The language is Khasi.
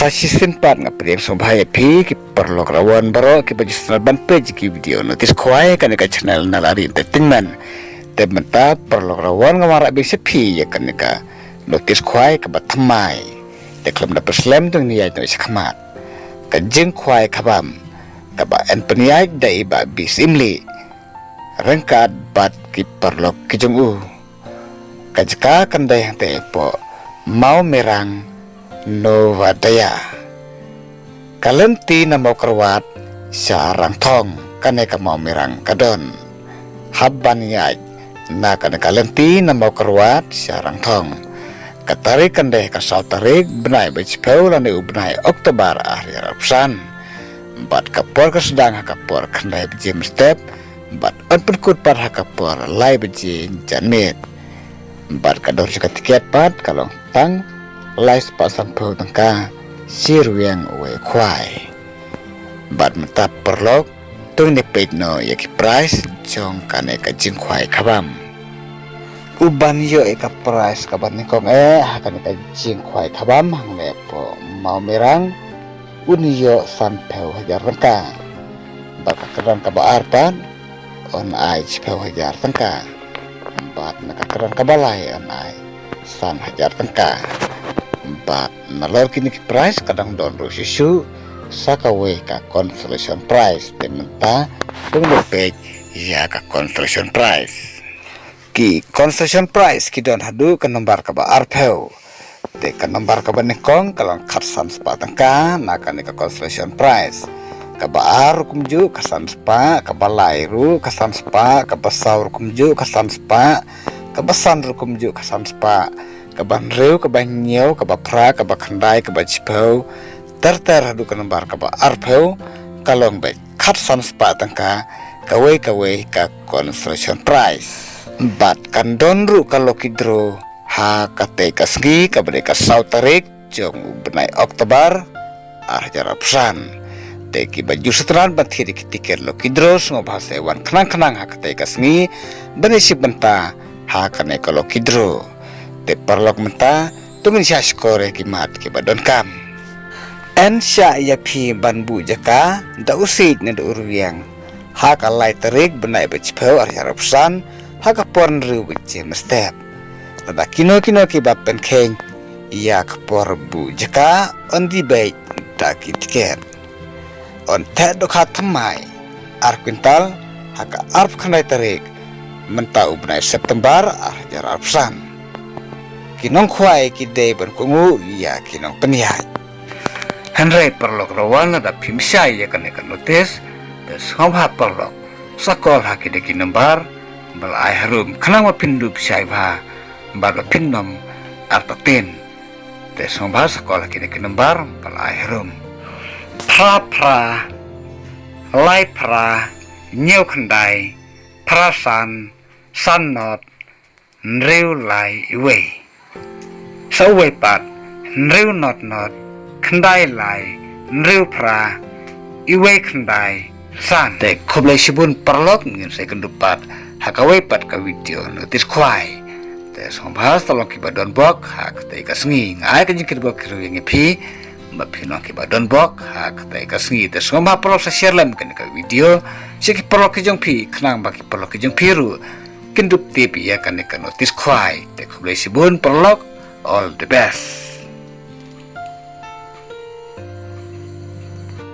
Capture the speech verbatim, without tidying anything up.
Shisien pat nga pdiang sngewbha ïa phi ki paralok rawan baroh kiba ju sngewbha ban peit ïa ki video notice khwai kane ka channel Nalari Entertainment. Te mynta paralok rawan nga wanrah biang sha phi ïa kane ka notice khwai kaba thymmai. Te khlem da pynslem to ngin ïaid noh shakhmat. Ka jingkhwai khabam kaba yn pynïaid da i Bah B. Syiemlieh ryngkat bad ki paralok ki jong u. Ka jaka kan dei hangtei hapoh Mawmerang, Nawadaya. Ka lynti na Mawkyrwat sha Rangthong, kane ka Mawmerang ka don. Hap ban ïaid na kane ka lynti na Mawkyrwat sha Rangthong. Ka tarik kan dei ka saw tarik bnai ba shiphew lane u bnai October ar hajar arphew san. Bad ka por ka sdang ha ka por khyndai baje mynstep bad yn pynkut pat ha ka por lai baje janmiet. Bad ka dor jong ka tiket pat ka long tang lai spah sanphew tyngka shi rwiang uwei u khwai. Bad mynta paralok to ngin ïa peit noh ïa ki price jong kane ka jingkhwai khabam. U ban ïoh ïa ka price kaba nyngkong eh ha kane ka jingkhwai khabam hangne hapoh Mawmerang un ïoh sanphew hajar tyngka. Bad ka kyrdan kaba ar pat yn ai shiphew hajar tyngka. Bad na ka kyrdan kaba lai yn ai san hajar tyngka. Bad nalor kine ki price ka dang don ruh shuh shuh sa kawei ka consolation prize. Te mynta to ngin ïa peit ïa ka consolation prize. Ki consolation prize ki don haduh ka nombar kaba arphew. Te ka nombar kaba nyngkong ka long khatsan spah tyngka na kane ka consolation prize. Kaba ar ruh kumjuh khatsan spah, kaba lai ruh khatsan spah, kaba saw ruh kumjuh khatsan spah, kaba san ruh kumjuh khatsan spah, kaba hynriew, kaba hynñiew, kaba phra, kaba khyndai, kaba shiphew, ter ter haduh ka nombar kaba arphew, ka long beit khatsan spah tyngka kawei kawei ka consolation prize. Bad kan don ruh ka lucky draw ha katei ka sngi kaba dei ka saw tarik jong u bnai October ar hajar arphew san. Te kiba ju sngewtynnat ban thied ïa ki tiket lucky draw sngewbha sa wan khnang khnang ha katei ka sngi ban ïashim bynta ha kane ka lucky draw. Te paralok mynta to ngin shah shkor ïa ki mat kiba donkam. Yn shah ïa phi ban buh jaka da u siej ne da u rwiang ha ka lai tarik bnai ba shiphew ar hajar arphew san ha ka por hynriew baje mynstep. Lada kino kino kiba pynkheiñ ïa ka por buh jaka yn die beit da ki tiket. Yn theh dohkha thymmai ar kwintal ha ka arphew khyndai tarik mynta u bnai September ar hajar arphew san. Ki nongkhwai ki dei ban kohnguh ïa ki nongpynïaid. Hynrei paralok rawan lada phim shai ïa kane ka notice, te sngewbha paralok sa call ha kine ki nombar ba la ai harum khnang ba phin dup shai bha bad ba phin nym artatien. Te sngewbha sa call ha kine ki nombar ba la ai harum. Phra phra, lai phra, hynñiew khyndai, phra san, san not, hynriew lai iwei. Sa uwei pat, hynriew not not, khyndai lai, hynriew phra, iwei khyndai, san. Te khublei shibun paralok, ngin sa ïakynduh pat ha kawei pat ka video notice khwai. Te sngewbha sa long kiba donbok ha katei ka sngi. Nga ai ka jingkyrpad kyrpad ïa phi ba phin long kiba donbok ha katei ka sngi. Te sngewbha paralok sa share lem kane ka video sha ki paralok ki jong phi khnang ba ki paralok ki jong phi ruh kin dup tip ïa kane ka notice khwai. Te khublei shibun paralok, all the best.